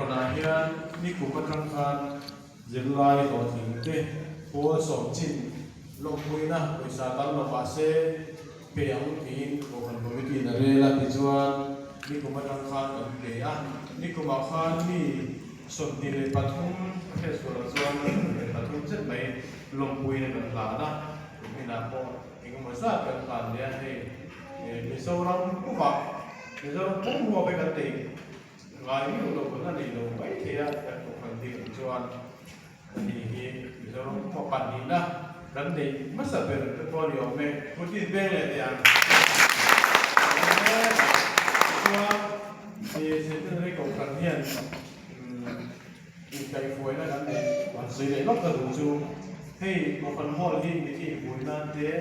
Kohhranah hian nikum atang khan zirlai hlawhtling te pawl sawm chin lawmpuina pawisa tam lo mah se pe ang tiin Kohhran Committee in a rel a tichuan nikum atang khan kan pe a. Nikumah khan mi 23 a hriat sual loh chuan 23 zet mai lawmpuina kan hlan a, kuminah pawh engemaw zat kan hlan leh a hei Mizoram pumah Mizoram pum huap hi kan nei ngai miuh lo kan la nei lo mai thei a kan kohhran bik ang chuan ani hi Mizoram puma pahnihna kan neih hmasa ber te pawh a ni awm e Putin veng leh teh ang chuan Centenary kohhran hian Inkaihhruaina kan neih han sawi leh lawk ka duh chu hei Kohhran Hall hi mithi inpui nan te,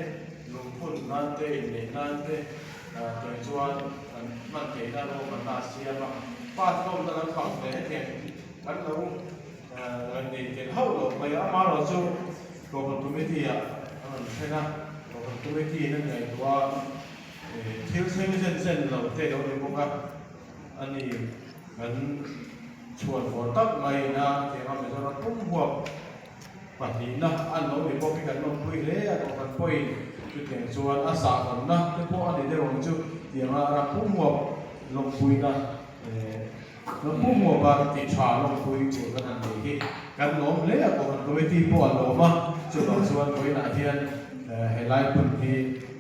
lungphun nan te, inneih nan te tiang chuan kan hman theihna ruahmanna a siam a. Pa tlawmna kan fak hle hetiang kan lo ngaih tel hauh lo mai a, amaherawh chu Kohhran Committee ah an rawn thlen a, Kohhran Committee in an ngaihtuah a, thil thleng zen zen lo te lo ni bawk a. A ni, kan chhuan vawr tak mai ina tianga Mizoram pum huap pahnihna an lo ni bawk hi kan lawmpui hle a, Kohhran pawhin chutiang chuan a sahhawnna te pawh a ni deuh ang chu tianga ram pum huap lawmpuina ram pum huapa ti tha lawmpui tur kan han nei hi kan lawm hle a, Kohhran Committee pawh a lawm a, chuvang chuan vawiinah hian helai hmun hi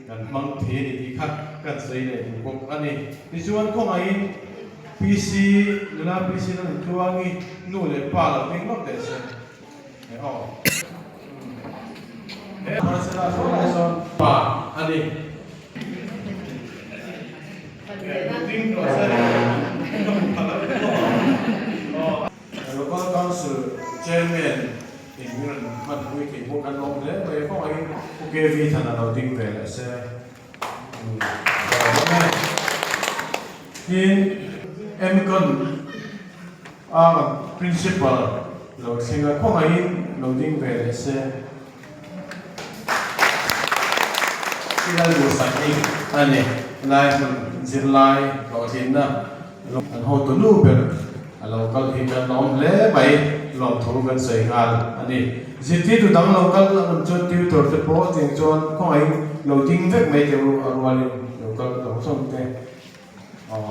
kan hmang thei a ni tih kha kan sawi leh duh bawk a ni. Tichuan khawngaihin PC nula PC na nun tluangi nu leh pa lo ding lawk teh se he aw he Marcela saw lai sawn pa a ni. Ding tawh se ka hmu khalh a ni aw. Local Council Chairman in min rawn hmanpui thei bawk an awm hle mai a, khawngaihin Pu KV Thana lo ding ve leh se. Tin, Emcon a kan Principal lo thleng a, khawngaihin lo ding ve leh se. I lal duhsak hi a ni lai hmun zirlai hlawhtlinna an hotu nu ber a lo kal hi kan awm hle mai lawmthu kan sawi nghal a ni. Zirtirtu dang lo kal a awm chuan tutor te pawh tiang chuan khawngaihin lo ding vek mai teh u a rualin lo kal zawng zawng te aw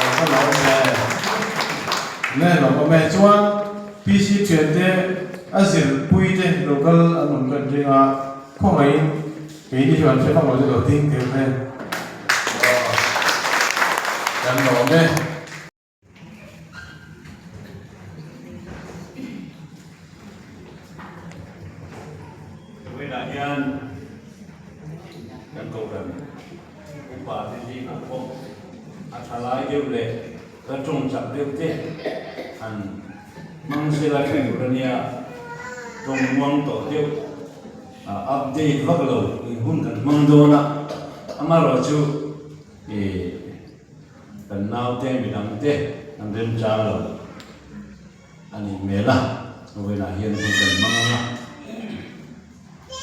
lo kal a awm e le lo awm e chuan PC thian te a zirpui te lo kal an awm kan ring a khawngaihin keini chuan hre vak lo te lo ding teh u he aw kan lawm e. Vawiinah hian kan kohhran upa te zingah pawh a tha lai deuh leh la tawng chak deuh te han hmang sela tha tur a nia, tawng muang tawh deuh update vak lo in hun kan hmang dawn a, amaherawhchu ih. Kan naute midangte an remchang lo a nih hmel a, vawiinah hian hun kan hmang ang a.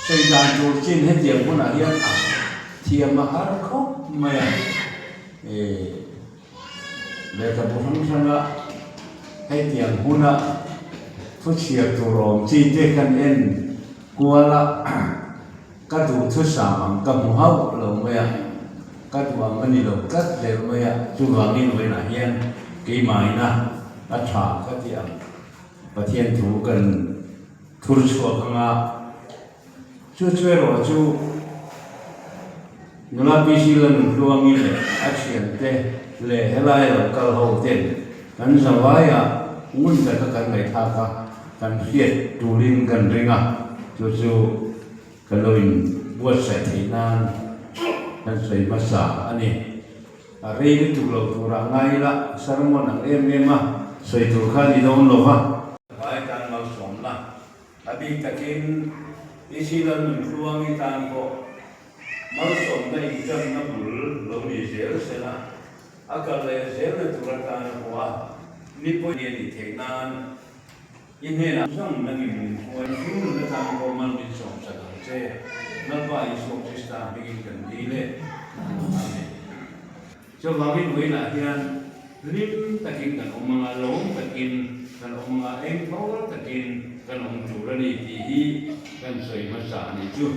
Sawi dan tur chin hetiang hunah hian a thiam a har khawp mai a, ih lehkhabu hrang hranga hetiang huna thu chhiar tur awm chi te kan en kual a. Ka duhthusam ang ka hmu hauh lo mai a, ka duh ang a ni lo tlat zel mai a, chuvangin vawiinah hian keimahina a tha ka ti ang. Pathian thu kan thur chhuak ang a, chu chu erawh chu nula PC la nun hluangin leh a thiante leh helai lo kal ho ten kan zavai a ngun taka kan ngaihthlak a, kan hriat tulin kan ring a, chu chu Ka lo in buatsaih theih nan kan sawi hmasa a ni. A rei lutuk lo turah ngai ila sermon ang em em a sawi tur kha ni dawn lo va. Vai tan malsawmna a bik takin Israel nun hluangi tan pawh malsawmna inṭanna bul lo ni zel sela a kal leh zelna tur atan a pawh a ni pawh ni a nih theih nan I hnenah zawng nangin min hruai chu nuna tlang pawh mal min sawm sak ang che. Lalpa Isua Krista hmingin kan dil e. Amen. Chuvangin vawiinah hian. Hlim takin kan awm anga, lawm takin kan awm anga, engthawl takin kan awm tur a ni tih hi kan sawi hmasa a nih chu.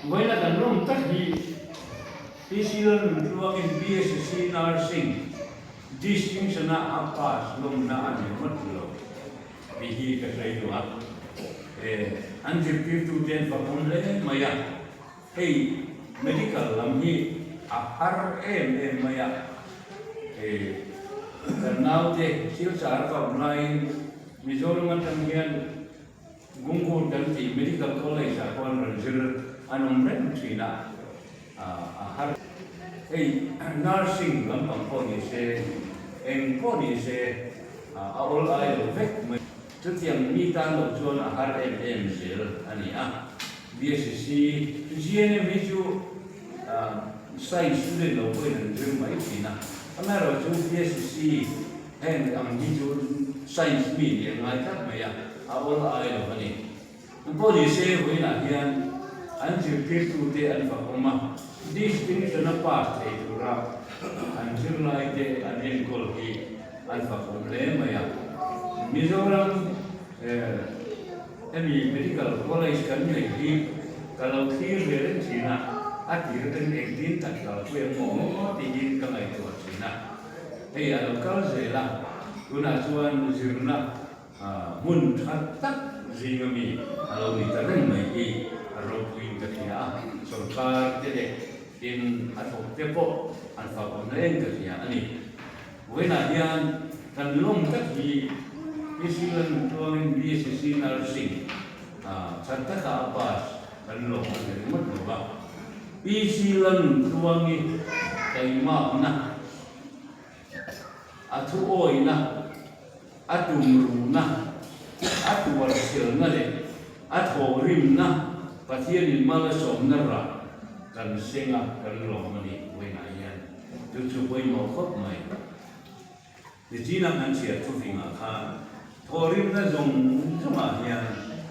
Vawiina kan lawm tak hi PC Lalnuntluangin BSc Nursing Distinction-a a pass lawmna a ni ngawt lo tih hi ka sawi duh a. An zirtirtute an fakawm hle mai a. Hei medical lam hi a har em em mai a, hei kan naute Silchar ka awm laiin Mizoram atang hian Gungur kan tih medical college ah pawh an rawn zir an awm reng thin a, a har. Hei nursing lampang pawh ni se eng pawh ni se a awl ai lo vek mai. Chutiang mi tan loh chuan a har em em zel a ni a. BSc, GNM hi chu science student lo pawhin an zir mai thin a. Amaherawhchu BSc heng ang hi chu science mi nih a ngai tlat mai a, a awl ai lo a ni. Pawh ni se vawiinah hian an zirtirtute an fakawm a, distinction a pass thei tura an zirlaite an enkawl hi an fakawm hle mai a. Mizoram hemi Medical College kan neih hi ka lo thlir ve reng thin a, a tir atangin engtin tak kalpui ang maw tiin ka ngaihtuah thin a. Hei a lo kal zel a, tunah chuan zirna Hmun tha tak zinga mi a lo ni ta reng mai hi a ropuiin ka hria a, sorkar te leh tin a thawk te pawh an fak awm reng ka hria a ni. Vawiinah hian kan lawm tak hi PC Lalnuntluangin BSc Nursing tha taka a pass kan lawm a ni ringawt lo va, PC Lalnuntluangi taimakna a thuawina, a tumruhna, a tuarchhelna leh a thawhrimna Pathianin mal a sawmna rah kan seng a, kan lawm a ni vawiinah hian. Chu chu pawimawh khawp mai. Nichinah kan chhiar thufingah khan thawhrimna zawng zawngah hian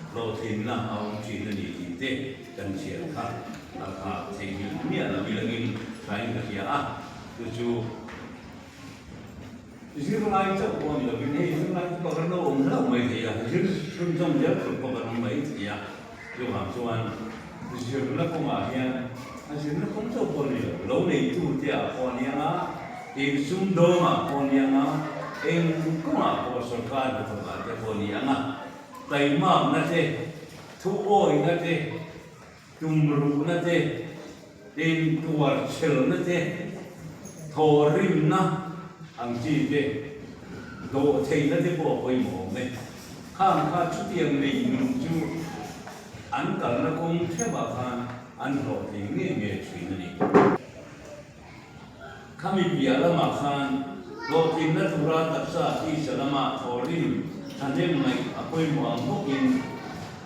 hlawhtlinna a awm thin a ni tih te kan chhiar kha a kha theihnghilh miah lo ilangin thain ka hria a, chu chu. Zirlai chauh pawh ni lovin hei zirlai te pawh kan lo awm hlauh mai thei a, zir chhunzawm zel tur pawh kan awm mai thei a. Chuvang chuan zirna kawngah hian a zirna kawng chauh pawh ni lo, lo neitu te ah pawh a ni ang a, insum dawngah pawh a ni ang a, eng kawngah pawh sorkar hnathawkah te pawh a ni ang a, taimakna te, thuawihna te, Tumruhna te, intuarchhelna te, thawhrimna ang chi te, dawhtheihna te pawh a pawimawh awm e. Khang kha chutiang nei nun chu an kalna kawng theuhah khan an hlawhtling nge nge thin a ni. Khami piah lamah khan hlawhtlinna tura taksa tisa lama thawhrim thahnem ngaih a pawimawh ang bawkin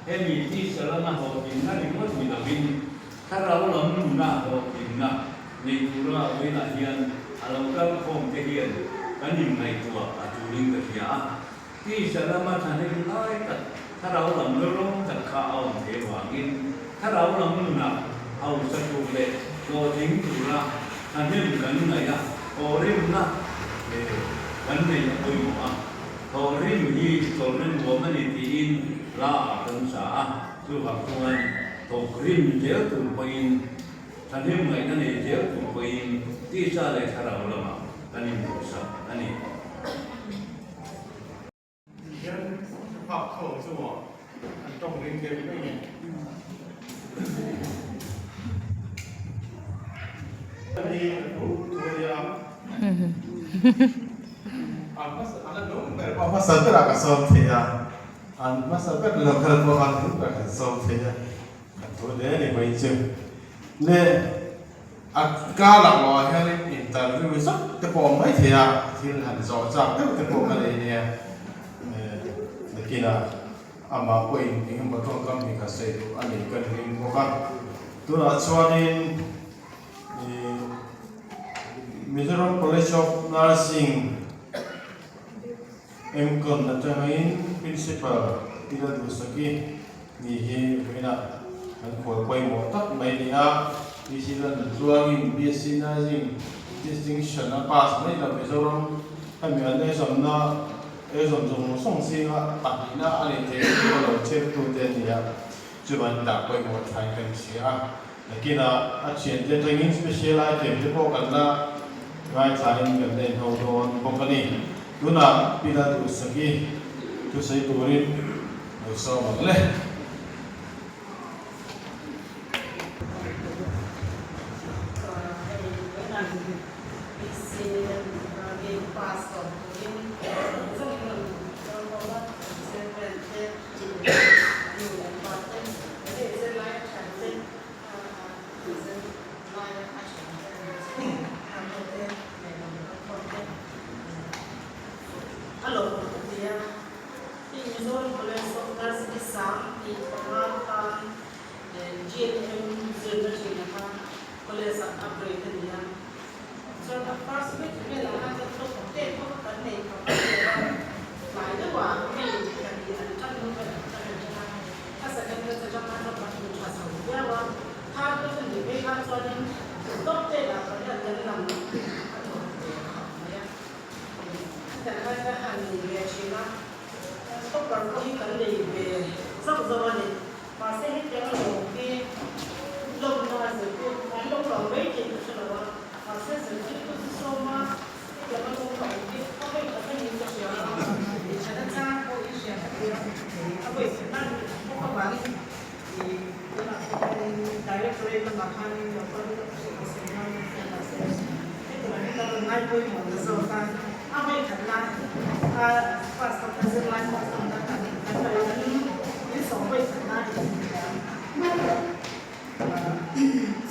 hemi tisa lama hlawhtlinna ringawt ni lovin thlarau lam nuna hlawhtlinna nei tura vawiinah hian a lo kal khawm te hian kan inngaihtuah a tulin ka hria a. Tisa lama thahnem lai tak thlarau lam rawng tak kha a awm thei avangin thlarau lam nunah hausa tur leh hlawhtling tura thahnem kan ngaih a, thawhrimna kan neih a pawimawh a. Thawhrim hi chawlhna nuam a ni tiin hla ah kan sa a, chuvang chuan thawkrim zel tur pawhin thahnem ngaihna nei zel tur pawhin tisa leh thlarau lamah kan inbuatsak a ni. Hian nghak tho ang chu maw an tawng ring deuh mai nge. Hi an thu thu a nia. A hmasa an la nung ber pawh hmasa berah ka sawm thei a, an hmasa ber lo kal pawh an nung ber kan sawm thei a, kan thu hle a ni mai chu. Le a kar ah lawh ah hianin interview zauh te pawh a awm mai thei a, thil han zawh chak deuh te pawh ka nei nia. Nakinah amah pawhin eng emaw tawngkam hi ka sawi duh a ni ka ring bawk a. Tunah chuanin ih Mizoram College of Nursing Enkawn atangin Principal Pi Lalduhsaki ni hi vawiinah kan khual pawimawh tak mai a ni a, PC Lalnuntluangin BSc Nursing. Distinction a pass mai lo Mizoram hemi an eizawmna eizawm zawng zawng zinga pahnihna a nih theih chu a lo chheptute a ni a, chuvangin dah pawimawh thain kan hria a. Nakinah a thiante atangin special item te pawh kan la ngaithlain kan la inho dawn bawk a ni. Tunah Pi Lalduhsaki thusawi turin lo sawm ang le. Hei Mizoram College of Nursing 15 khan GNM zirna thin kha college ah upgrade a ni a. Chuan a first week velah khan chuan naupang te pawh kha kan nei phak vak lo a, tlai deuhah mi pahnih an tan hnu khan an tan an tan a, a second batch atang khan chuan kan hmu tha chho viau a, third batch a nih phei khan chuanin top ten ah pariat kan lang a thawk ve khawp mai a. Kan lai kha han nei ve thin a, copper pawh hi kan nei ve zauh zauh a ni. Mahse hetiang a lawm hi lawmna a zirtir an lo kal mai tih ka hre lo a, mahse zirtirtu chu sawm a, hetiang a lo kal hi a vawi khat a niin ka hria a, inthlan achang pawh i hria ka ti a, a vawi khat a nih bawk avangin ih tunah pawh hianin directorate lamah khanin lo kal ila ka hre ka sawi dawn a nia mahse hetiang hi ka rawn ngai pawimawh ta zawk a, a vawi khat na a class kha ka zirlai pass ang ta kan kan kal a kan in sawm vawi khat na a ni thiam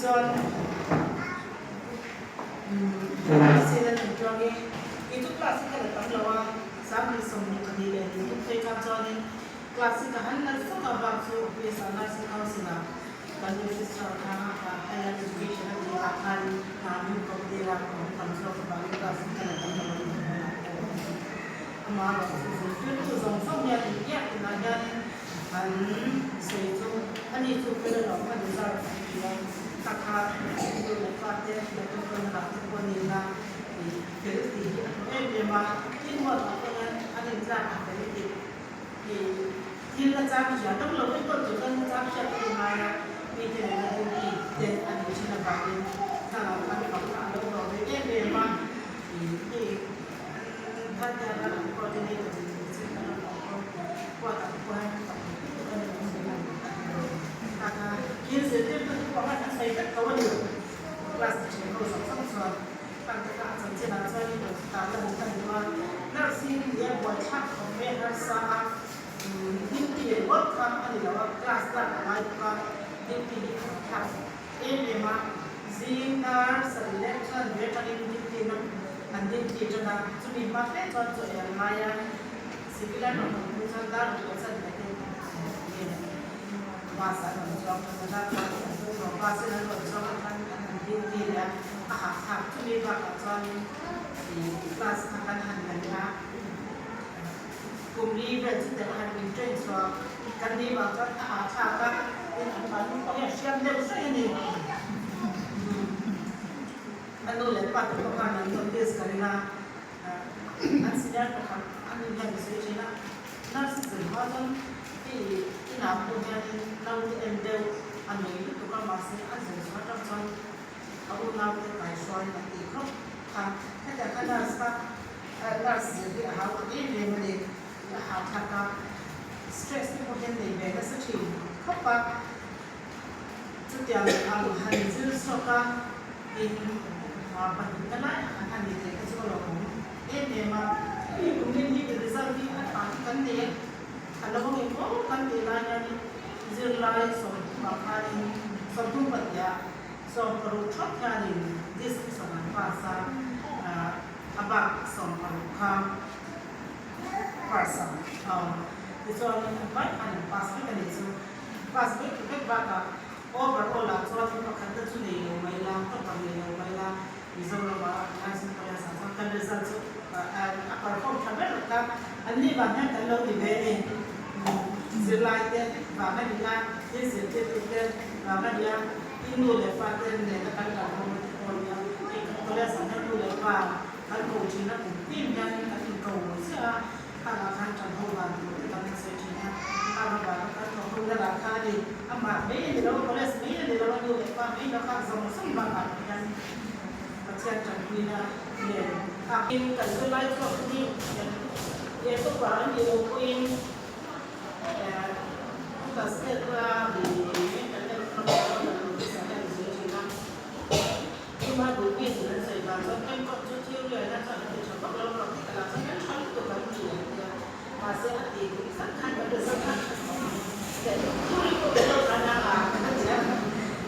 chuan sin a tum chuang i kei chu class hi ka la tam lo a 2022 leh ni thum phei kha chuanin Class hi ka han la zauh a bak chu office ah nursing council ah kan registrar kha higher education a tih ah khan hna min kawp tir a ka awm tam zawk avangin class hi ka la tam lo a ni hmunah pawh a ni. Amaherawh chu zirtirtu zawng zawng hian inbiak inah hianin an sawi chu ani chu fel a lo a deserve an ti a, kha kha nu leh pa te laptop rawn rah te pawh a ni la fel tih hi a hmu em em a, tin huatah pawh hian an intlak a fel tih Thil na chang hria dam lo enkawl tur chuan na chang hriat a ngai a, mite nena duty te a nih thin avangin thlalak khan pakhat a lo hlawh ve em em a, hei an thar an coordinator in min chhun kan rawn awm bawk, court ah te pawh hian an fak ve lutuk a ni ang sawi a, thil zirtirtu te pawh khan an sawi vek tho a ni, class thian ho zawng zawng chuan. Kan te kha a chanchin ah chuan in rawn tan la hmuh ka ni a, nurse hi nia buaithlak khawp mai a harsa a, duty ringawt kha a ni lo a, class lak a ngai bawk a, duty hi a thlak em em a, zing dar sarih leh chuan ve atangin duty na an duty tan a, chumi hma fe chuan chaw ei an ngai a, civil an rawn hawn hnu chuan dar ruk leh chan ve te bus an rawn chuang tan a, dar pahnih an rawn chuang bus in an rawn chuang a khan an han duty leh a. A hahthlak chumi bakah chuanin ih class kha kan han la leh a, kum li vel chu tel a han in train chhuah kan ni vang chuan a hahthlak a, tin an mahni pawh hian hriam deuh hraih a ni. A nu leh pa te pawh khan an notice ka ring a, an senior pakhat a ni hian a sawi thin a, nurse zir hma chuan hei inah pawh hianin naute en deuh a nei lutuk a, mahse a zir chhuah atang chuan A unaute kaihruai an tih khawp kha. Hetiang kha nurse kha nurse zir hi a hau tak em em a ni. A hahthlak a, stress te pawh hian nei ve nasa thin khawp a. Chutiang ang han zir chhuak a, in pahnihna lai ang han ni thei kha chu a lawmawm em em a. Hemi kumin hi result hi a tha hi kan nei a, a lo ang emaw kan tih lai hianin zirlai 30 ah khanin 32 ah 60 thawt hianin distinction an pass a, a bak 60 kha pass ang aw. Tichuanin an vai khan an pass vek a nih chu. Pass vek vek bakah overall ah chuan in pakhatna chu nei lo mai la, topper nei lo mai la, Mizorama Nursing College ah chuan kan result chu a perform tha ber ta. An ni vang hian kan lo ni ve a ni. Zirlai te vang a ni a, thil zirtirtu te vang a ni a. I nu leh pa te nena kan kal ho te pawh nia. College ah hian nu leh pa kan ko thin a, kum tin hian kan inko chiah a, khangah khan tan ho dan tur te kan han sawi thin a, khang avanga kan thawk ho lamah khan a ni, amah mai a ni lo, college mai a ni lo, a nu leh pa mai lo kha zawng zawng bakah hian Pathian tanpuina nen a. Tin, kan zirlai chhuak hi leh tawpah an nih loh pawhin Upa State a mi kan en hmang chuan kan lo hmasa hian a zir thin a. Tuma duh bik in an sawi dan chuan enkawl chu theory ah hian chuan an ti tha vak lo practical ah chuan kan tha lutuk an ti an tia. Mahse a ti kum khat khan kan result khan tha si leh theory pawh kan lo tha na a kan ti a.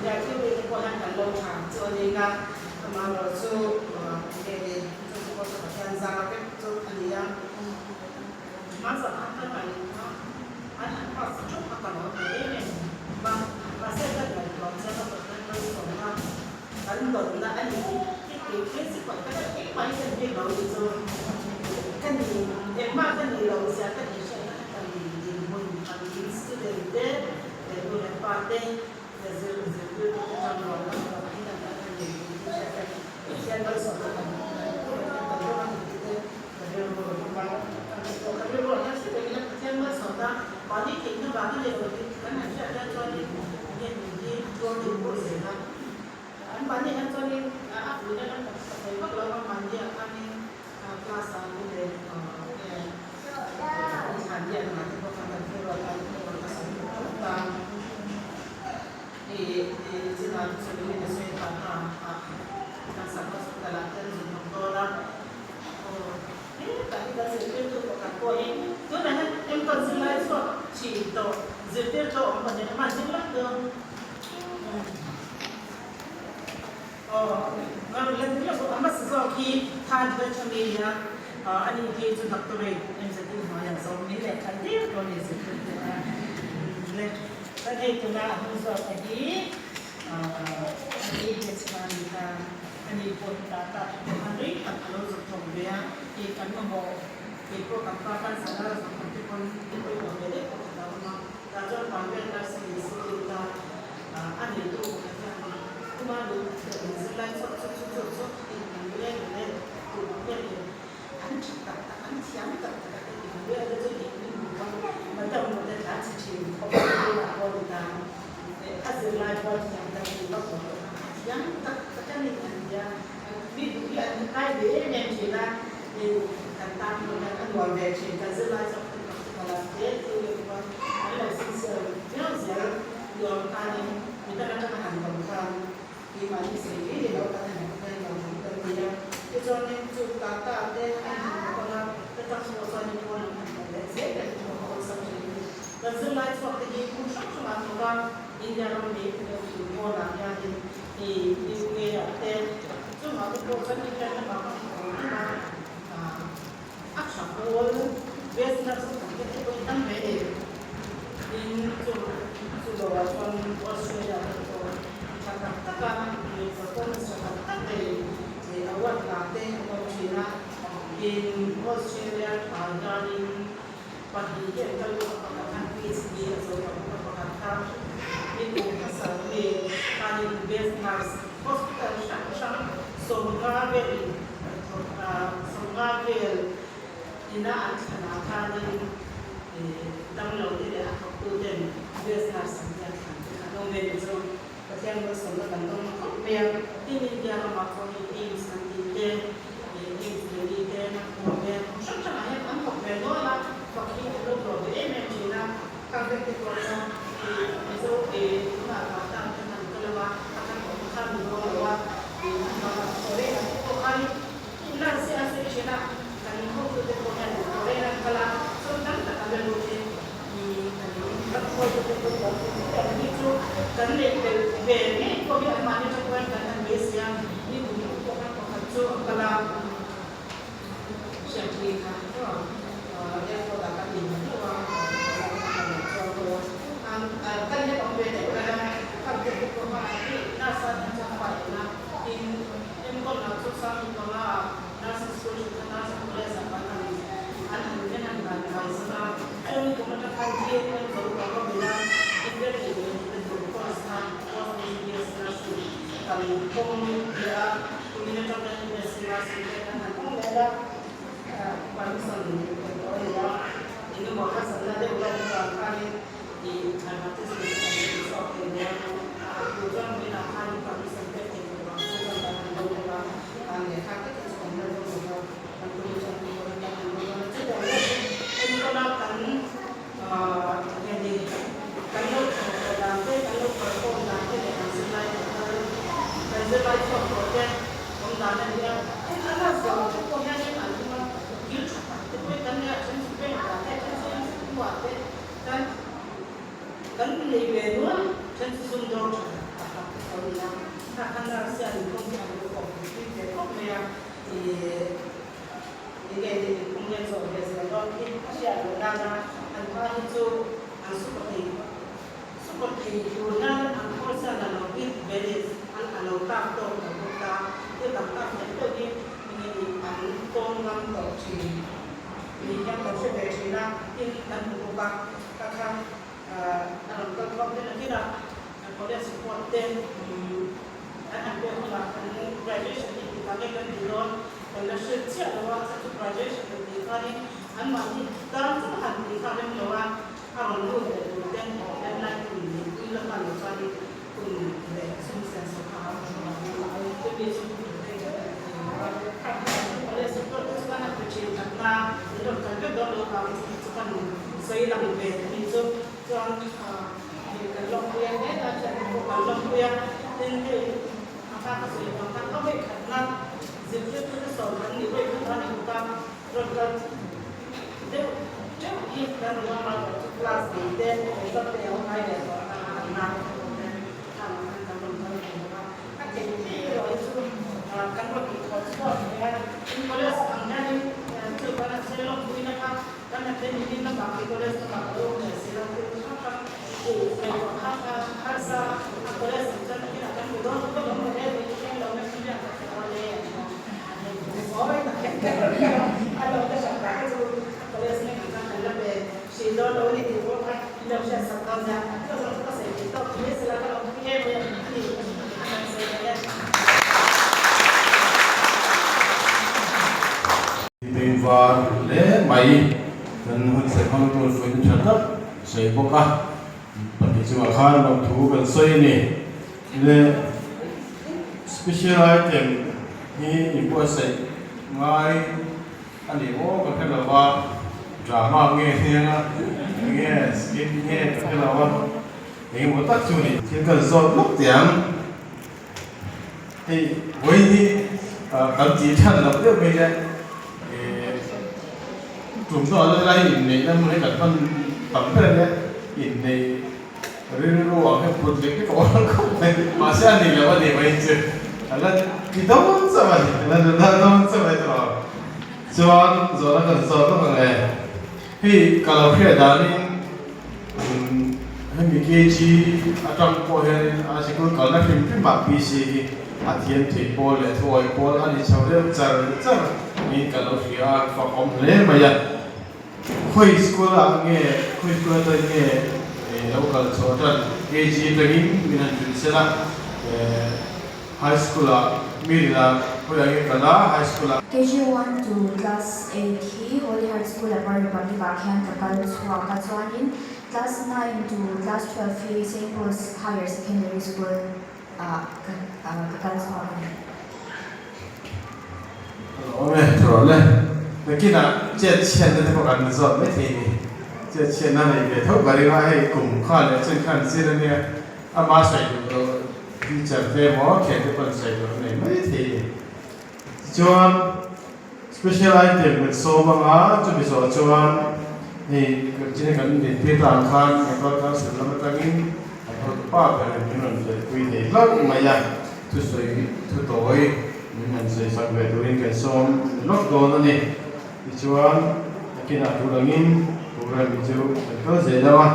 Nia theory te pawh hian kan lo tha chu a ning a, amaherawhchu enge ni chu chu pawh chu Pathian zar vek chu a ni a. Hmasa khan ka ngaihtuah a, an han pass ṭawk a ka lo ti em em va, mahse ka ngaihtuah chuan a Pathian malsawmna kan dawnna a ni tih tih principal ka hre engmah hi kan bik lo ni chu ka ni engmah ka ni lo zia ka ni hriatna kha ka ni dinhmun kan student te leh nu leh pa te leh zir zirtirtu te ṭang rualna ka lo hi kan kan ni tih hriat ka Pathian malsawmna kan kan dawn a ni tih te Hetah hi kan zirtirtu pakhat pawhin tunah hian enkawl zirlai chhuak thin tawh zirtirtu awm pahnih a hman zir lak dawn. Aw ka rawn la tir lawk a hmasa zawk hi third batch a mi nia ani hi chu doctorate MZU hnuaiah zawm ni leh khat der pawh a ni zirtirtu a le chuan hei tuna a hnung zawk a hi ani batch kha a ni ta. Ani pawh hi ta ta hi pawh khan rei tak a lo zawk thawk ve a, kei kan mamawh, kei pawh kan pa khan sana a zawk thawk te pawn i pawimawh ve deuh pawh khat a awm a, tah chuan private nursing institute a a neitu pakhat hian kuma lu zirlai chawp chawp chawp chawp chawp in an leng leh tur hian in an tha tak tak an thiam tak tak a ti ang vel te chu in in hmu a, madam te tlan chhe thin khawp a tunah pawh ni ta. A zirlai pawh thiam tak ni vak lo a thiam tak tak a ni an tia mi duh hi an kai ve em em thin a kan tan pawh hian a nuam ve thin kan zirlai chu kan practical a hle chu leh chuan an lo sincere viau zel nuam khanin mi dang atanga han dawm khan keimahni sawi mai ni lo kan han hmu hian lo kan ti a tichuanin chu tata te an han bawk anga ka tak chu chuanin pawn an han bawk leh zel te chu a awlsam thin a ni. Kan zirlai chhuak te hi hmun hrang hrangah an thawk a, India ram leh Philippine pawnah hianin i UK ah te chungah te pawh chuan India lamah ka hmu awm em a, a tha pawl best nurse a thawk te pawh in tam ve a ni. Tin, chu chu loah chuan Australia te pawh tha tak taka performance tha tak tak nei award la te an awm thin a, tin Australia tha hianin Pahnih hi an kal bawk a, pakhat khan PhD a zo tawh bawk a, pakhat kha mi kum hmasa mi khanin best nurse hospital hrang hrang 50 vel in 50 vel ina an thlanah khanin damlo te leh a thawktu ten best nurse an tia thlan te kha an awm ve ni chu Pathian malsawmna kan dawng khawp mai a, tin India ramah pawh hei AIIMS an tih te, AIIMS Delhi te, Nagpur te, hmun hrang hrangah hian an thawk ve nual a, fak hi an lo hlawh ve em em thin a, khang vek te pawh chuan Mizo tunah Tata te an kal lo a, a kan awm kha ni dawn lo a, an bakah foreign ah te pawh khan nurse hi an sawi thin a, kan hotute pawh hian foreign an kal a, chuan tam tak an la lut thin. Kan neih belh ve ngei pawh hi anmahni atang pawhin kan han beisei a, ni kum uk pawh khan pakhat chu a kal a, hriatpui kha airport ah kan inhmu deuh a, kan la awm ve deuh reng a, kan te pawh kha nurse a hian chuan a paih a, tin enkawl lah chu sang panga ah. Nursing school chu kha nursing college ah kan han an han ven an han vai zan a, chuan kum atang khan GNM zo tawh ka bel a, India leh United duh course kha post BBS nursing kan pawm leh a, kumin atang. atang hian MSc nursing te kan han hmang leh a, permission kan tawh a ni a, engemaw harsatna deuh lawk avang khanin ih advertisement kan ti chhuak thei lo a, a tu chuan vawiinah khanin permission pek thei tawh vang khan chuan kan han lo bawk a, lehkha te kha chu kan la zo lo va, kan college an tih dawn a, kan han lo dawn a, chutiang deuhin enkawla kan enge ni kan lo thawh tawh dan te, kan lo perform dan te leh kan zirlai tawh kal kan zirlai chhuak tawh te awm dan a ni a. Tin, a la zawh te pawh hianin an hung a, thil tha tak te pawhin kan nei a, then chu bank ah te, then chu inchhungkua te kan kan nei ve nual, then chu sumdawng tha tak tak te pawh a ni a. Kha kha nurse hian inkhawm hi an lo kawp pui ve khawp mai a, ih. Enge ni inkhawm hian zawh ve zel dawn khi a hriat loh nana an pa hi chu an super thei super thei tur hian an khawl sian a lo bik ve ni an a lo tlak tawk lo bawk ta thil dang tak deuh deuh hi enge ni an tawn ngam tawh thin ni hian kan hre ve thin a tin kan hmu bawk a kha kha a rawn kal khawm te nakinah kan college support te Kan han pek hunah kan graduation hi engtikah nge kan tih dawn kan la hriat chiah lo a, chu chu graduation kan tih khanin anmahni tan chauh han tih kha rem lo a, a rawn lut leh tur ten kan lai kum leh pui la hman loh chuanin kum leh sum sen sawk kha a chumi chu college support te chu kan han pe thin tak na an rawn kal vek dawn lo vangin chu chu kan sawi lang ve thin chu. Chuan hei kan lawmpui a hle ta chuan hei pawh kan lawmpui a, tin hei a hma ka sawi vang khan a vawi khatna zirtirtute sawm kan nih vawi khat a ni bawk a, rawn kal deuh teuh hi kan rawn awm a, chu class nei te exam te a awm ngai leh tawh a, an nau te pawh te khang ang khan kan rawn kal ve bawk a, a theih theih erawh hi chu kan rawn inthawh chhuak ve a, tin college ang hianin chu kan han sawi lawmpui na kha. Kan la tlem in lamah khi college lamah ka lo awm leh si lo thil hrang hrang u ngaihtuah kha kha harsa a college ang chuan nakinah kan hmu dawn ka lawm lo e tih ka lo na hrim hian ka hre dawn e awi tak hian ka rawn hria a lo ka hriat tak chu a college mek ang chuan kan la pe hrih dawn lo a ni tih pawh kha in lo hriat sak dawn nia chu zawng chu ka sawi theih tawk mai sela ka lo hmu em em a ni a kan sawi theih e. Bengvar hle mai kan hun sawi hmang tur fuihna tha tak sawi bawk a, pahnih chungah khan lawmthu kan sawi a ni. Le special item hi inbuatsaih ngai a ni maw ka hre lo va, drama nge hniang a enge skit nge ka hre lo a, engemaw tak chu a ni. Thil kan zawt lawk teh ang. Hei vawi hi kan tih than loh deuh mai le, tum zawh a lai inneihna hmun hi kan hman tam ber a nia, inneih rilru ang hian phut lek lek a awm khawp mai, mahse a ni lo a ni mai chu a la ti dawn chauh a ni, a la nula dawn chauh a ni tawh ang. Chuan zawhna kan zawt lawk ang e, hei ka lo hriat danin. Hemi KG atang pawh hianin a sikul kalna hrim hrimah PC hi a thiam theih pawl leh thuawi pawl a ni chho deuh char char niin ka lo hria a, fak awm hle mai a. Khawi school ah nge, khawi school atangin nge lo kal chhuah tan KG atangin min han hrilh sela, High school ah mi rila khawiah nge kal a, high school ah. KG one to class eight hi Holy Heart School Upper Republic ah khian ka kal chhuak a, chuanin class nine to class 12 hi Saint Paul's Higher Secondary School ah ka ka kal chhuak a ni. Awm e, thu le. Nakinah chet chhiatna te pawh kan zawt mai thei ni. Chet chhiatna nei ve tho ka ring a, hei kum kha leh chen khan zir a nia. Ama sawi duh loh teacher te emaw thian te pawh an sawi duh nei mai thei a ni. Tichuan special item kan sawm anga chumi zawh chuan hei china kan intir ta ang khan Nepal Council lam atangin an hotu pa berin min rawn felpui thei hlauh mai a, thusawi thutawi min han sawi sak ve turin kan sawm lawk dawn a ni. Tichuan nakinah tur angin program hi chu kan kal zel ang a.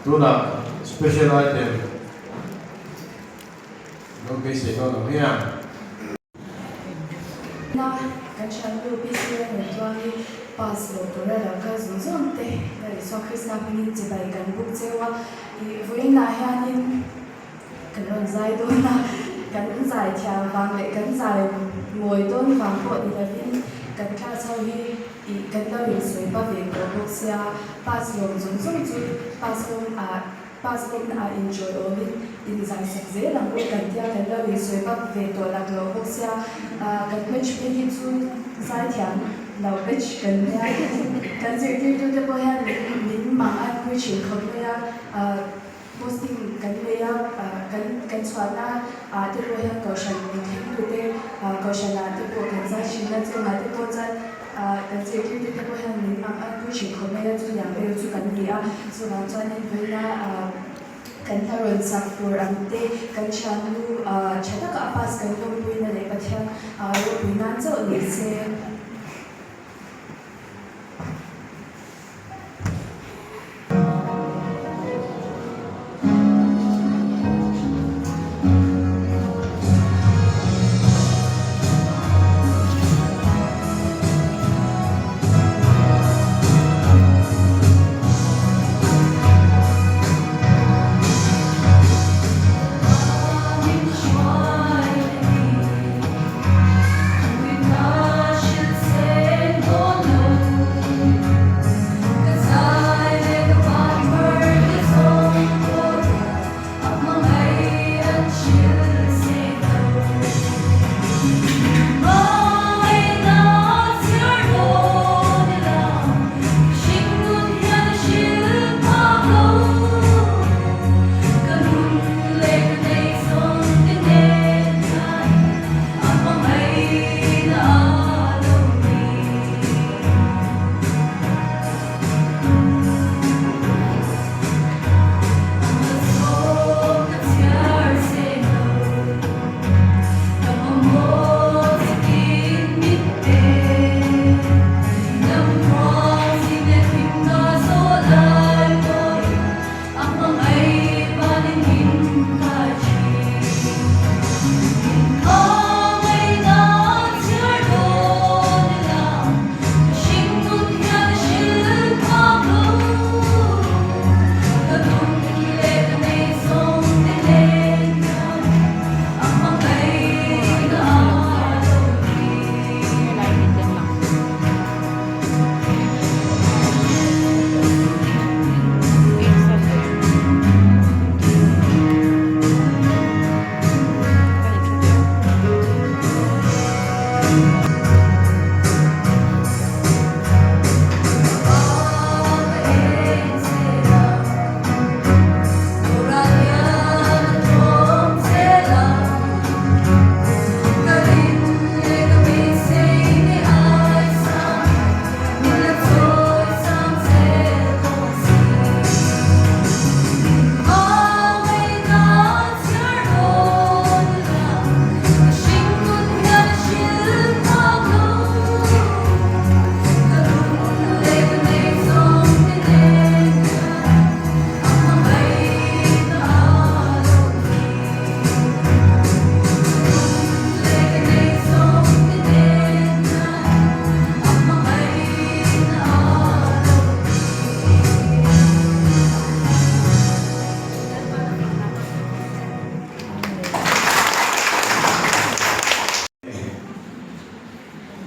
Tunah special item lo beisei dawn ang hian. Na kan hriatnu PC a rawn tuangin pass lo tura lo kal zawng zawng te ka Isua Krista hmingin chibai kan buk cheu a, ih vawiinah hianin kan rawn zai dawn a. kan zai thiam vang leh kan zai mawi dawn vang pawh ni lovin kan class ho hi ih kan lo insawi hma ve tawh bawk sia, pass lawm zawng zawng chu pass lawm ah pass lawmna ah inchawi awmin inzai sak zel ang u kan tia kan lo insawi hma ve tawh lak loh bawk sia, ah kan batch phei hi chu zai thiam lo batch kan nia kan zirtirtute pawh hian min mang an pui thin khawp mai a, ah. Posting kan nei a, kan kan chhuahna ah te pawh hian kohhran min thlengtute kohhran ah te pawh kan zai thin a, chungah te pawh chuan kan zirtirtu te pawh hian min ang an pui thin khawp mai a, chutiang vel chu kan ni a, chuvang chuanin vawiina kan hla rawn sak tur ang te kan thiannu tha taka a pass kan lawmpuina leh Pathian ropui nan chauh ni se.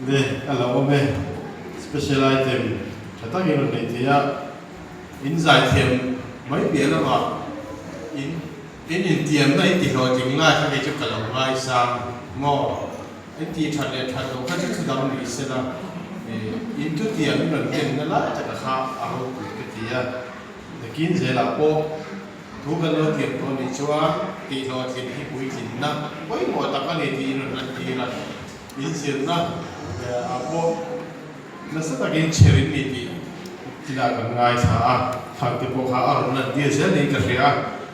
Le a lo awm e, special item tha takin rawn nei thei a, in zaithiam mai piah lamah in in intiamna in tihlawhtling lai kha kei chu ka lo ngaisang maw? In tih that leh that loh kha chu thu dang ni sela, in thutiam in rawn kenna lai taka kha a ropui ka ti a, nakin zelah pawh thu kan lo tiam tawh nih chuan tihhlawhtlin hi puitlinna pawimawh tak a ni tih in rawn lantir a, in zirna ah pawh nasa takin chher in ni tih thil ah kan ngaithla a, thangte pawh kha a rawn lantir zel niin ka hria a,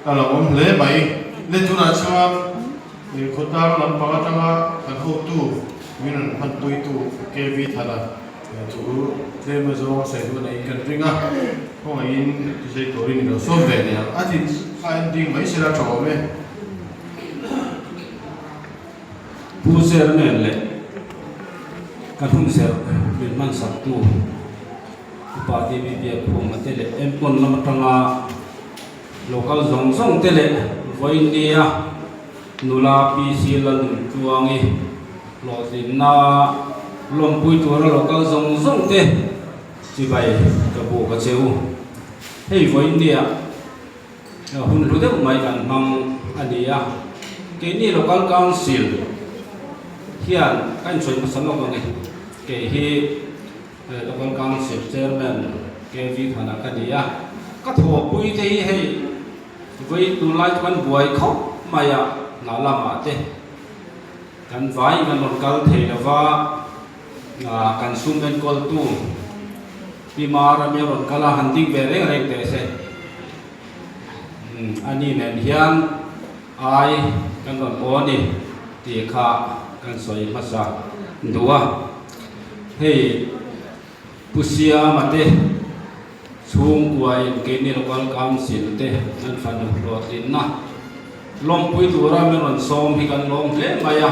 a lo awm hle mai. Le tunah chuan. Khawtlang lampang atanga kan hotu min rawn hmanpuitu KV Thana chu tlem azawng sawi duh neiin kan ring a, khawngaihin thusei turin i lo sawm ve nia. A tin a ending mai sela tha awm e. Pu Zer nen leh ka hnungzerh min hmansaktu Upa TV Biakkhuma te leh Enkawn lam atanga Local zawng zawng te leh vawiin nia. Nula PC Lalnuntluangi hlawhtlinna lawmpui tura lo kal zawng zawng te chibai ka buk a che u. Hei vawiin nia hun hlu deuh mai kan hmang a ni a, keini Local Council hian ka insawi hmasa lawk ang e, kei hi Local Council Chairman KV Thana ka ni a, ka thawhpui te hi hei Vawi tunlai chu kan buai khawp mai a, hna lamah te kan vai kan rawn kal thei lo va, kan sum enkawltu Pi Marami a rawn kal a, han ding ve reng reng teh se. Ani nen hian ai kan rawn aw a ni tih kha kan sawi hmasa duh a, hei Pu Siama te Chhungkuain keini Local Council te an fanu hlawhtlinna lawmpui tura min rawn sawm hi kan lawm hle mai a,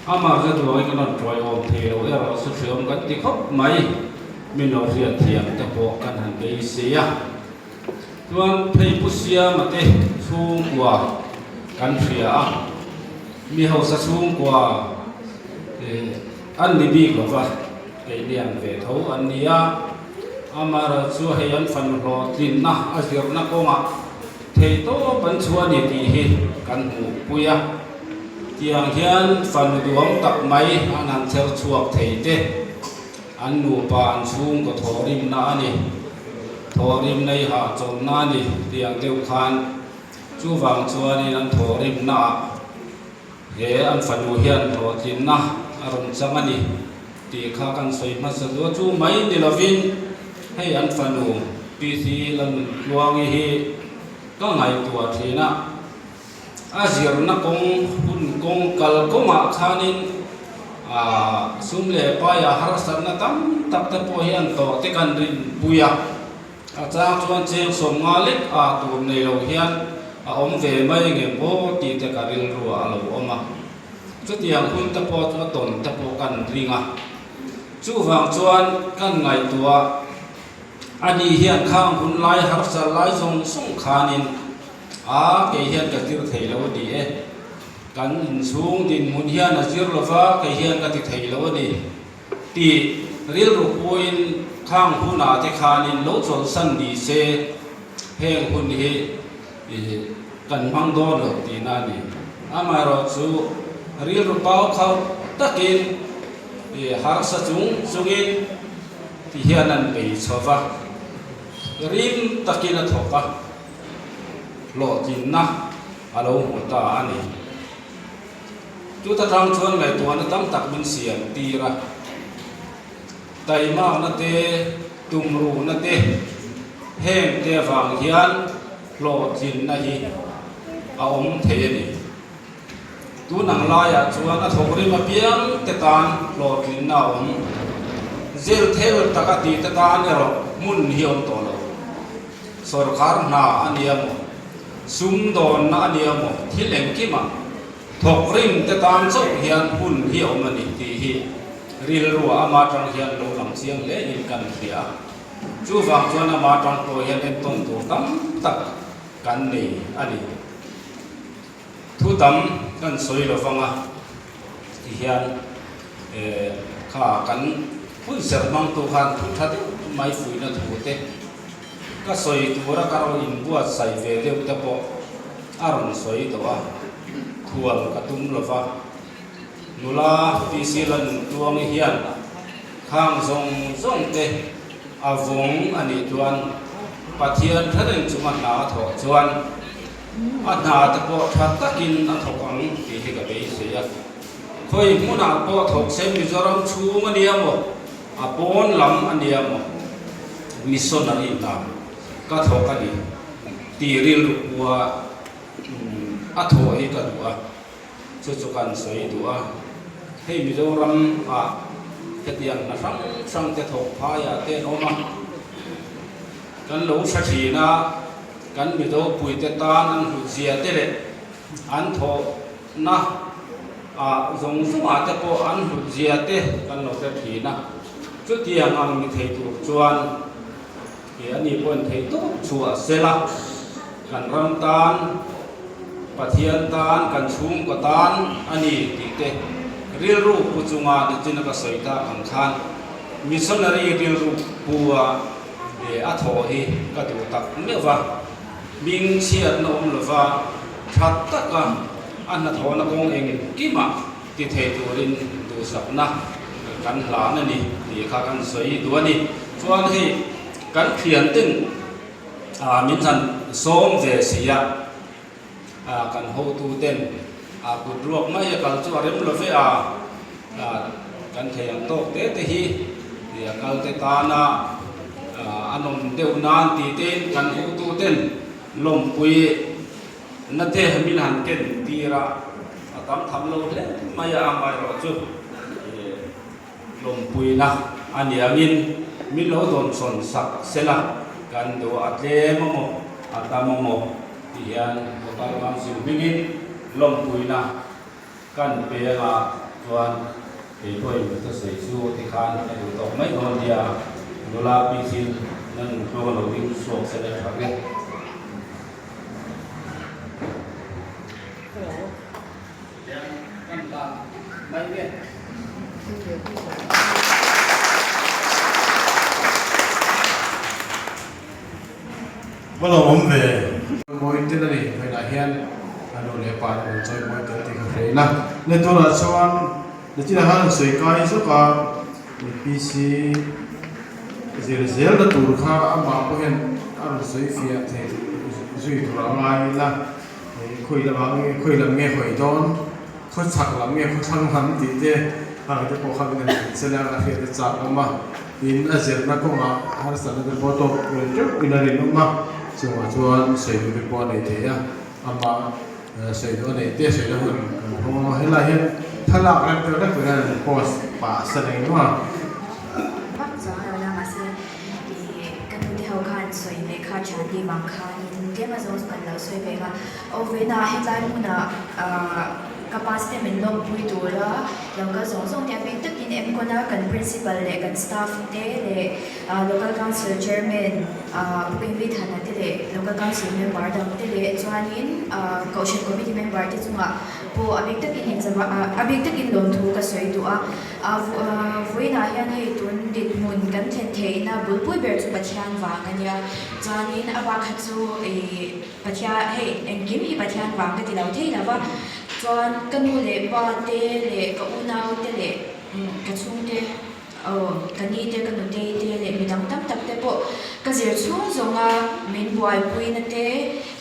amah zet ruangin kan rawn tawiawm thei lo erawh chu hreawm kan ti khawp mai, min lo hriatthiam te pawh kan han beisei a. Chuan phei Pu Siama te chhungkua kan hria a, mi hausa chhungkua an ni bik lo va. Kei lian ve tho an ni a, amaherawhchu hei an fanu hlawhtlinna a zirna kawngah theihtawp an chhuah a ni tih hi kan hmuhpui a. Tiang hian fanu duang tak mai an han chher chhuak thei te, an nupa an chhungkaw thawhrimna a ni, thawhrimna i hahchawlhna a ni tiang deuh khan chuvang chuanin an thawhrimnaah He an fanu hian hlawhtlinna a rawn chang a ni tih kha kan sawi hmasa duh a, chu mai ni lovin hei an fanu PC Lalnuntluangi hi ka ngaihtuah thin a, a zirna kawng hun kawng kal kawngah khanin aah sum leh paiah harsatna tam tak te pawh hi an tawh te kan rinpui a. A chang chuan cheng 50 lek a tur nei lo hian a awm ve mai nge maw tih te ka rilru ah a lo awm a. Chutiang hun te pawh chu a tawn te pawh kan ring a. Chuvang chuan kan ngaihtuah a ni hian khang hun lai harsa lai zawng zawng khanin a kei hian ka zir thei lo a ni e. Kan inchhung dinhmun hian a zir lova kei hian ka ti thei lo a ni. Tih rilru puiin khang hunah te khanin lo chawlhsan ni se, heng hun hi kan hmang dawn lo tihna a ni. Amaherawhchu rilru pau khauh takin harsa chung chungin ti hian an bei chho va, rim takin a thawk a, hlawhtlinna a lo hmu ta a ni. Chuta tang chuan ngaihtuahna tam tak min siam tir a, taimakna te, tumruhna te, heng te avang hian hlawhtlinna hi a awm thei a ni. Tun ang laiah chuan a thawk rim apiang te tan hlawhtlinna a awm. Zel thel tak a tih te tan erawh hmun hi a awm tawh lo. Sawrkar hna a nia maw? Sumdawnna a nia maw? Thil engkimah thawk rim te tan chauh hian hun hi a awm a ni tih hi rilruah ama atang hian lo lang chiang hle in kan hria a. Chuvang chuan ama atang pawh hian entawn tur tam tak kan nei a ni. Thu tam kan sawi lo vang a ti hian kha kan hun serh hmangtu khan thu tha deuh mai fuihna thu te ka sawi tura ka rawn inbuatsaih ve deuh te pawh a rawn sawi tawh a, thual ka tum lo va. Nula PC Lalnuntluangi hian khang zawng zawng te a vawng a nih chuan Pathian tha reng chunga hna a thawh chuan A hna te pawh tha takin a thawk ang tih hi ka beisei a. Khawi hmunah pawh thawk se Mizoram chhung a nia maw, a pawn lam a nia maw, missionary hna ka thawk a ni tih rilru pua a thawh hi ka duh a, chu chu kan sawi duh a. Hei Mizoram ah hetiang hna hrang hrang te thawk phaiah te an awm a, kan lo hre thin a. Kan Mizopuite tan an hlutzia te leh an thawhna ah zawng zawngah te pawh an hlutzia te kan lo hre thin a. Chutiang ang ni thei tur chuan he a ni pawhin thei tawp chhuah sela kan ram tan. Pathian tan, kan chhungkaw tan a ni tih te rilru pu chunga nichina ka sawi tak ang khan missionary rilru pu a a thawh hi ka duh tak meuh va. Hming chhiatna awm lova tha taka a hnathawhna kawng engkimah ti thei turin duhsakna kan hlan a ni tih kha kan sawi duh a ni. Chuan hei kan thianten min han sawm ve si a, kan hotuten kut ruak mai a kal chu a rem lo ve a, kan thei ang tawk te te hi a kal te tana a nawm deuh nan tih tein kan hotuten lawmpui Na te min han ken tir a, a tam tham lo hle mai a, amaherawhchu lawmpuina a ni angin min lo dawnsawn sak sela kan duh a tlem amaw a tam amaw tih hian Local Council hmingin lawmpuina kan peng a, chuan kei pawhin ka thusawi chu tikhan ka duh tawk mai dawn nia, nula pi thil na nunhluang a lo ding chhuak sela tha nge. Va lo awm ve. Mawi tel a ni. Vawiinah hian a nu leh pa te rawn chawi mawi tel tih ka hre ila. Le tunah chuan Nichina khan an sawi kai zawk a, PC zir zelna tur kha amah pawh hian a rawn sawi fiah thei zui tur a ngai ila, khawi lamah nge khawi lam nge hawi dawn, khaw chhak lam nge khaw thlang lam tih te hang te pawh kha min han hrilh sela ka hriat a chak awm a, tin a zirna kawngah harsatna te pawh tawk ve teuh in a rinawm a, chungah chuan sawi duh te pawh a nei thei a, amah. Sawi duh a neih te sawi na hun kan hmang a, helai hian thlalak rem deuh hlek tur hian an post pah sa reng reng a. Vak chuang lo la mahse ih ka nute ho khan sawi ve kha thian tih vang khanin tlem a zawng chu kan lo sawi ve kha. Aw vawiinah hetlai hmunah ah ka pass te min lawmpui tura lo kal zawng zawng te a bik takin Emkawna kan principal leh kan staff te leh Local Council Chairman Pu Kevin Thana te leh Local Council member dang te leh chuanin Kohhran Committee member te chungah pawh a bik takin inzava a bik takin lawmthu ka sawi duh a. Vawiinah hian hei tun dinhmun kan thlen theihna bulpui ber chu Pathian vang a nia. Chuanin a bak kha chu ih Pathian hei engkim hi Pathian vang ka ti lo thei lo va. Chuan ka nu leh pa te leh ka unau te leh ka chhungte Aw, ka ni te, ka nutei te leh midang tam tak te pawh ka zir chhung zawnga min buaipuina te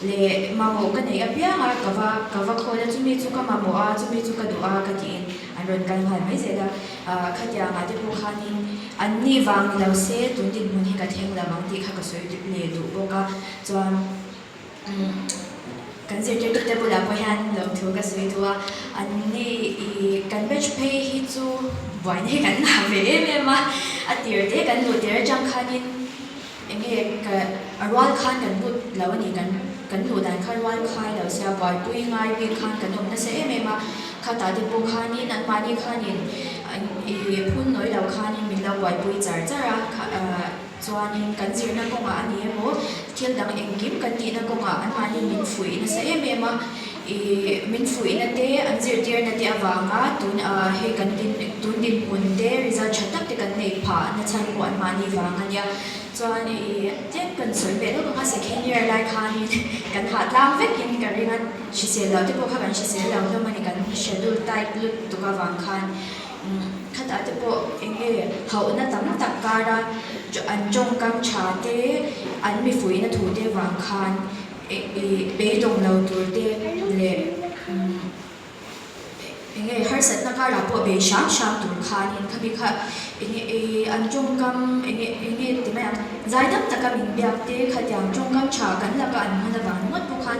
leh mamawh ka neih apiang a, ka va ka va khawl a, chumi chu ka mamawh a, chumi chu ka duh a ka tiin an rawn kal nghal mai zel a. Ah, khatiangah te pawh khanin an ni vang ni lo se tun dinhmun hi ka thleng lo ang tih kha ka sawi leh duh bawk a, chuan. Kan zirtirtute bulah pawh hian lawmthu ka sawi duh a, an ni ih kan batch phei hi chu buaina hi kan ngah ve em em a, a tir te kan luh tir atang khanin eng nge ka a rual khan kan lut lo a ni kan kan luh dan kha rual khai lo sia buaipui ngai bik khan kan awm nasa em em a, khatah te pawh khanin anmahni khanin ih phun nawi lo khanin min lo buaipui char char a kha. Chuanin kan zirna kawngah a ni emaw, thil dang engkim kan tihna kawngah anmahni min fuih nasa em em a, ih min fuihna te, an zirtirna te avanga tun ah hei kan din tun dinhmun te result tha tak te kan nei phah nachhan pawh anmahni vang a nia. Chuan ih tlem kan sawi ve lawk ang a, second year lai khanin kan hah tlang vekin ka ring a, hrisel loh te pawh kha kan hrisel lo hlawm a ni, kan schedule tight lutuk avang khan. Khatah te pawh eng nge hauhna tam tak kara an tawngkam tha te, an mifuihna thu te vang khan ih beidawng lo tur te leh eng nge harsatna karah pawh bei hram hram tur khanin khami kha eng nge ih an tawngkam eng nge eng nge ti mai ang zaidam taka min biak te khatiang tawngkam tha kan laka an hman avang ringawt pawh khan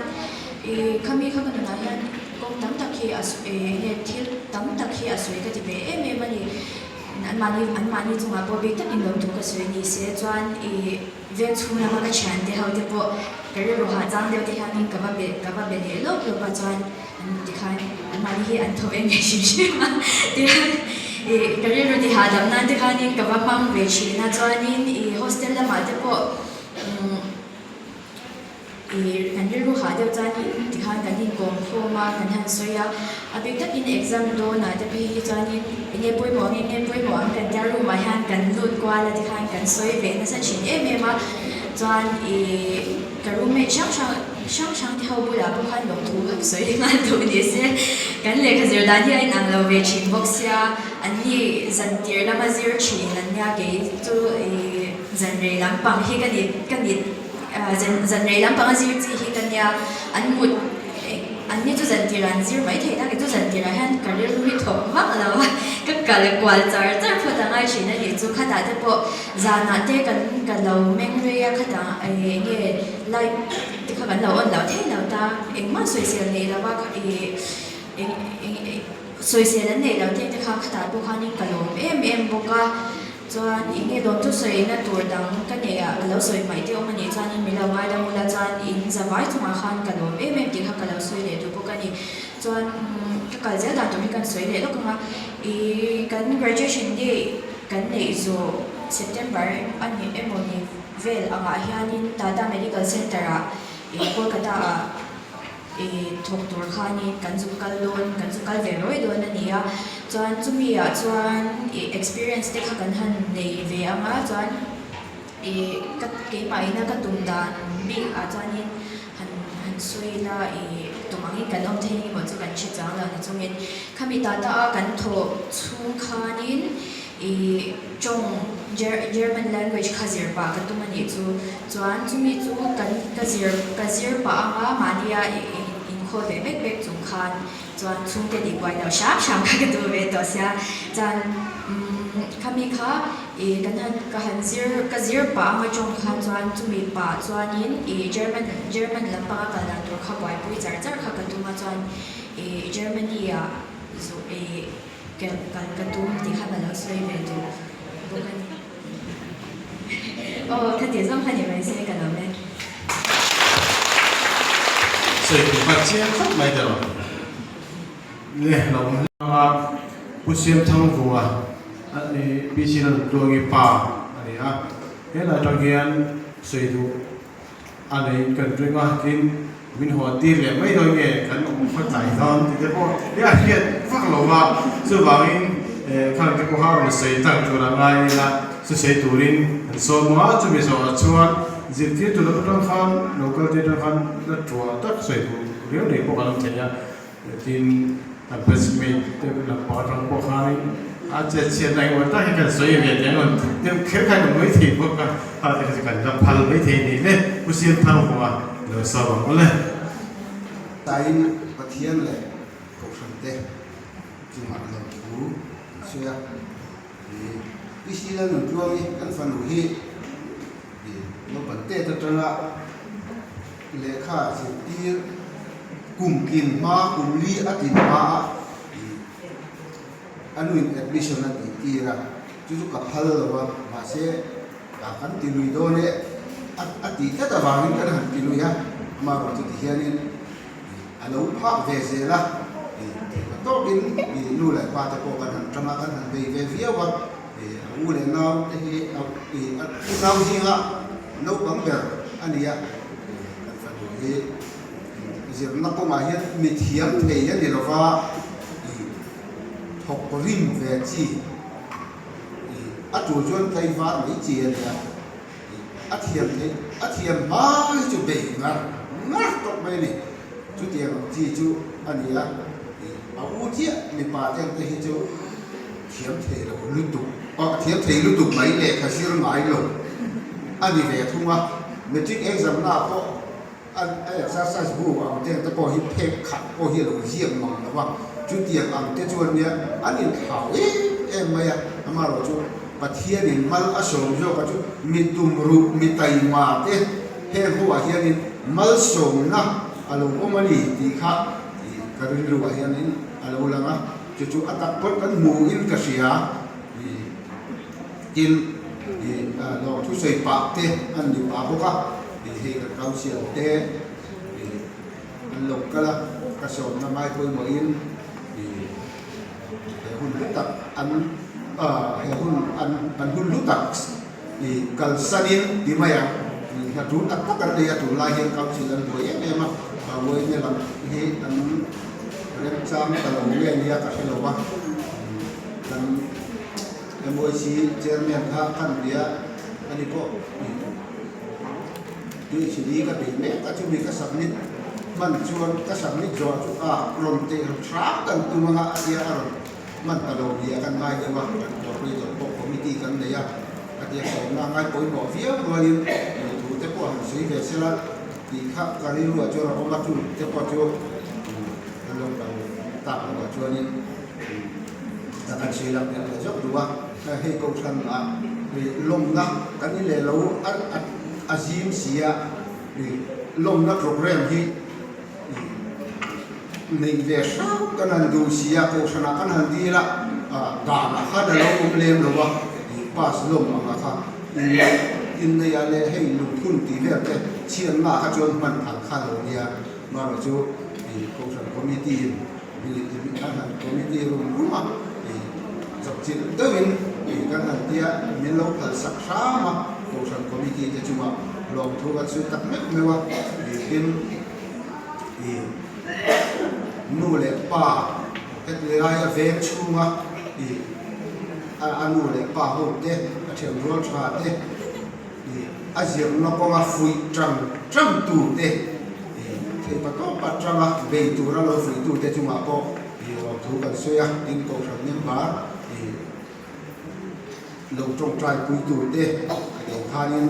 ih khami kha ka nunah hian Kawng tam tak hi a nge thil tam tak hi a sawi ka ti ve em em a ni. Anmahni anmahni chungah pawh bik takin lawmthu ka sawi ni se chuan ih veng chhung lama ka thiante ho te pawh ka rilru hah chang deuh te hianin ka va be ka va be leh lawp lawp a chuan an tikhan anmahni hi an tho em em hrim hrim a tihian ih ka rilru ti hahdam nan te khanin ka va hmang ve thin a chuanin ih hostel lamah te pawh umm. I kan rilru hah deuh chuanin tikhan kan inkawm khawm a, kan han sawi a, a bik takin exam dawnah te phei hi chuanin enge pawimawh ang enge pawimawh ang kan tia room ah hian kan lut kual a tikhan kan sawi ve nasa thin em em a, chuan i ka roommate hrang hrang hrang hrang te ho bulah pawh khan lawmthu ka sawi nghal duh ni se, kan lehkha zir dan hi a inang lo ve thin bawk sia, an ni zan tir lama zir thin an nia kei chu i zan rei lampang hi ka ni ka ni. Zan rei lampanga zir chi hi ka nia, an mut an ni chu zan tirah an zir mai thei na, kei chu zan tirah hian ka rilru hi thawk vak lo a, ka kal kual char char phawt a ngai thin a nih chu, khatah te pawh zanah te kan ka lo meng rei a, khatah eng nge light te kha kan lo on loh thei lo ta, engmah sawisel nei lo a ih eng eng sawisel an neih loh te te kha khatah pawh khanin ka lawm em em bawk a. Chuan eng nge lawm chu sawina tur dang ka nei ah ka lo sawi hmaih te awm a nih chuanin min lo ngaidam ula chuan in zavai chungah khan ka lawm em em tih kha ka lo sawi leh duh bawk a ni. Chuan ka kal zel dan tur hi kan sawi leh lawk ang a, ih kan graduation day kan neih zawh September a ni emaw ni vel angah hianin Tata Medical Centre ah ih Kolkata ah I thawk tur khanin kan zuk kal dawn, kan zuk kal ve rawi dawn a ni a. Chuan chumi ah chuan i experience te kha kan han nei ve ang a, chuan i ka keimah ina ka tum dan bik ah chuanin han han sawi ila i tum angin kan awm thei emaw chu kan hre chang lo ni chungin khami ta ta a kan thawh chhung khanin i tawng German language kha zir pah ka tum a nih chu. Chuan chumi chu kan ka zir ka zir pah anga mahnia inkhawl ve bek bek chung khan chuan chhungte tih buai loh hram hram kha ka duh ve tawh sia. Chuan umm khami kha ih kan han ka han zir ka zir pah anga tawng khan chuan chumi pah chuanin ih German German lampanga kal dan tur kha buaipui char char kha ka tum a chuan ih Germany ah zu ih kal ka tum tih kha ka lo sawi ve duh bawk a ni. Aw, ka tih zawng kha ni mai se ka lawm e. Sawi tur kha chiang khawp mai ta rawh. Le lo awm hle a, Pu Siamthangvunga a ni PC Laltluangi pa a ni a, helai atang hian sawi duh a nei kan ring a, tin min haw tir leh mai dawn nge kan awm khaw tlai dawn tih te pawh hi a hriat vak lo va, chuvangin khang te pawh kha rawn sawi tak tur a ngai ila chu sawi turin an sawm a, chumi zawhah chuan zirtirtu lam atang khan local te atang khan la ṭuah tak sawi tur riau nei pawh kan awm thei a. Tin, a batchmate te lampang atang pawh khanin a chetchhiatna engemaw tak hi kan sawi ve teh ang deuh kher khan kan ngawi thei bawk a, kha te kha chu kan la phal mai thei ni le, Pu Siamthangvunga lo sawm ang aw le. Tain Pathian leh Kohhran te chungah lo thu an sawi a, i Pi Sila Nuntluangi kan fanu hi naupang tet atanga Lehkha zirtir kum tlin hma, kum li a tlin hma a a nuin admission a tih tir a, chu chu ka phal lo a, mahse kan ti lui dawn e a tih tlat avangin kan han ti lui a, amaherawh chu tihianin a lo phak ve zel a, theihna tawkin nu leh pa te pawh kan han tang a, kan han bei ve viau a, a u leh nau te hi u nau zinga naupang ber a ni a, kan fanu hi zirna kawngah hian mi thiam thei a ni lova, thawk rim ve chi, a tul chuan tlaivar mai chi a ni a, a thiam theih a thiam hma hi chu bei ngar ngar tawp mai a ni, chutiang ang chi chu a ni a, a u chiah mipa te ang te hi chu thiam thei lo lutuk aw thiam thei lutuk mai lehkha zir ngai lo a ni ve thung a, matric exam na pawh a exercise book ang te ang te pawh hi phek khat pawh hi a lo ziak mang lo a, chutiang ang te chuan nia an inthlau em em mai a, amaherawh chu Pathianin mal a sawm zawk a chu mi tum ruh mi taima te heng ho ah hianin malsawmna a lo awm a ni tih kha ka rilru ah hianin a lo lang a, chu chu a tak pawh kan hmu in ka hria tin lawng thusawi pah te an ni pah bawk a, hei kan council te an lo kal a, ka sawmna ngai pawimawhin He hun hlu tak an he hun an an hun hlu tak i kalsanin ti mai ang. Hna tul tak tak an nei a, tunlai hian council an buai em em a, yma lam hi an remchang ta lo nge nia ka hre lo va, kan MYC chairman kha kan bia a ni pawh PhD ka bei mek a, chumi ka submit hman chuan ka submit zawh chu a rawn teh hram kan tum anga a tia a rawn hman ta lo nia kan ngai deuh a, kan coordinator pawh committee kan nei a, a tia sawmna a ngai pawimawh viau rualin thu te pawh han sawi ve sela tih kha ka rilruah chuan a awm a, chu te pawh chu kan lo kal tak loh ah chuanin ka kan sawi lang leh zawk duh a, hei kohhran ah lawmna kan ni leh lo a zim si a, lawmna program hi. Neih ve hrang kan han duh si a, kohhranah kan han dil a, danah khan a lo awm lem lo a, pass lawm anga kha inneih ah leh hei lungphun tih vel te chhiatna kha chuan hman phal kha lo nia, amaherawhchu kohhran committee in an han committee rum rum a, chawpchilh deuhin kan han tia min lo phal sak hram a, kohhran committee te chungah lawmthu kan sawi tak meuh meuh a, tin. I nu leh pa heti laia veng chhunga i a nu leh pa ho te, a thian rual tha te, i a zirna kawnga fuih tang tang tu te, i theih pa tawpa tanga bei tura lo fuih tu te chungah pawh i lawmthu kan sawi a, tin kohhran member i lo tawngtai pui tur te a eng khanin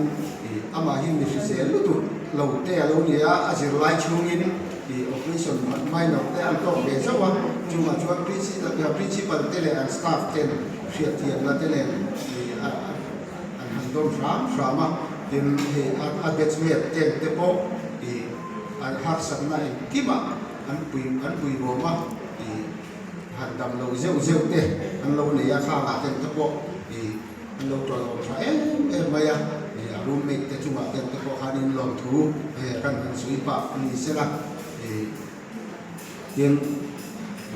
amah hi mi hrisel lutuk lo te a lo ni a, a zirlai chhungin operation minor te an tawk ve zauh a, chungah chuan principal te leh an staff ten hriatthiamna te nen an han dawm hram hram a, tin hei a batchmate ten te pawh an harsatna engkimah an pui an puibawm a. Han dam lo zeuh zeuh te an lo nei a, khangah ten te pawh ih an lo tawlh awm tha em em mai a, ih a roommate te chungah ten te pawh khanin lawmthu kan han sawi pah a ni sela, ih tin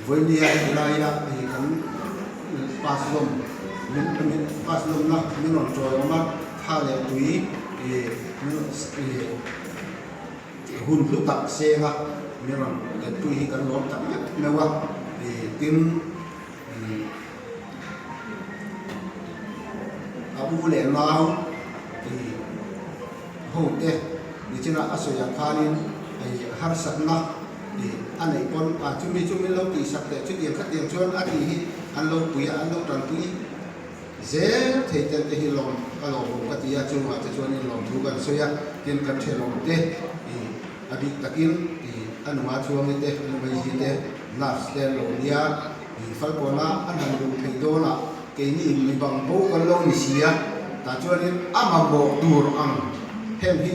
vawinia heti laia ih kan pass lawm min min pass lawmna min rawn tawi awm a, tha leh tui ih min ih. Hun hlu tak senga min rawn letpui hi kan lawm tak meuh meuh a, tin a u leh nau ho te nichina a sawi ang khanin harsatna a neih pawn chumi chu min lo tihsak teh chutiang khatiang chuan a tih hi an lo pui a, an lo tanpui. Zel thei tel te hi lawm ka lawm awm ka ti a, chungah te chuanin lawmthu kan sawi a, tin kan thenawm te ih a bik takin ih a nunga chhuangi te, a numeizi te, nurse te an lo nia, ih Falkawna an han luh theih dawnah keini mi bang bo kan lo ni si a, tah chuanin a mamawh tur ang heng hi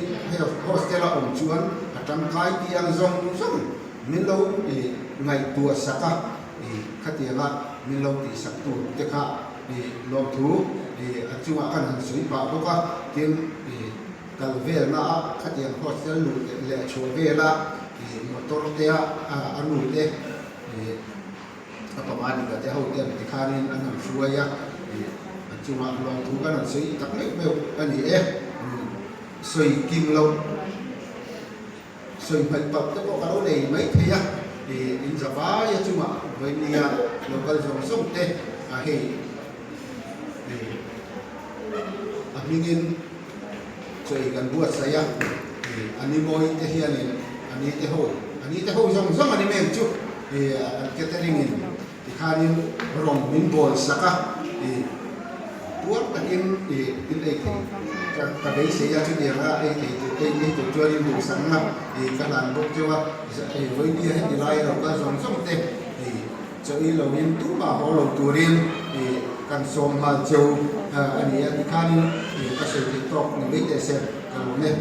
hostel a awm chuan a tangkai tih ang zawng zawng min lo ih ngaihtuah sak a. I khatianga min lo tihsak tur te kha i lawmthu i an chungah kan han sawi pah bawk a, tin i kal velna a khatiang hostel luh leh chhuah vela i motor te a a nu te i a panga dika te ho te an ti khanin an han hruai a, i an chungah lawmthu kan han sawi tak meuh meuh a ni e, sawi kim loh. Sawi hmaih palh te pawh ka lo nei mai thei a, ih in zavaia chungah vawinia lo kal zawng zawng te a hei ih a hmingin chawi kan buatsaih a, ih a ni mawi te hianin a ni te ho a ni te ho zawng zawng a ni mek chu ih an catering in Tikhanin rawng min bawl sak a, i puar takin i in ei thei ka ka beisei a, chutianga ei thei tur ei ei tur chuanin duhsakna i ka hlan bawk cheu a, i vawinia heti lai lo kal zawng zawng te i chawi loin tumah haw lo turin i kan sawm nghal cheu a ni a, tikhanin i ka sawi theih tawk ni mai teh se ka lawm e.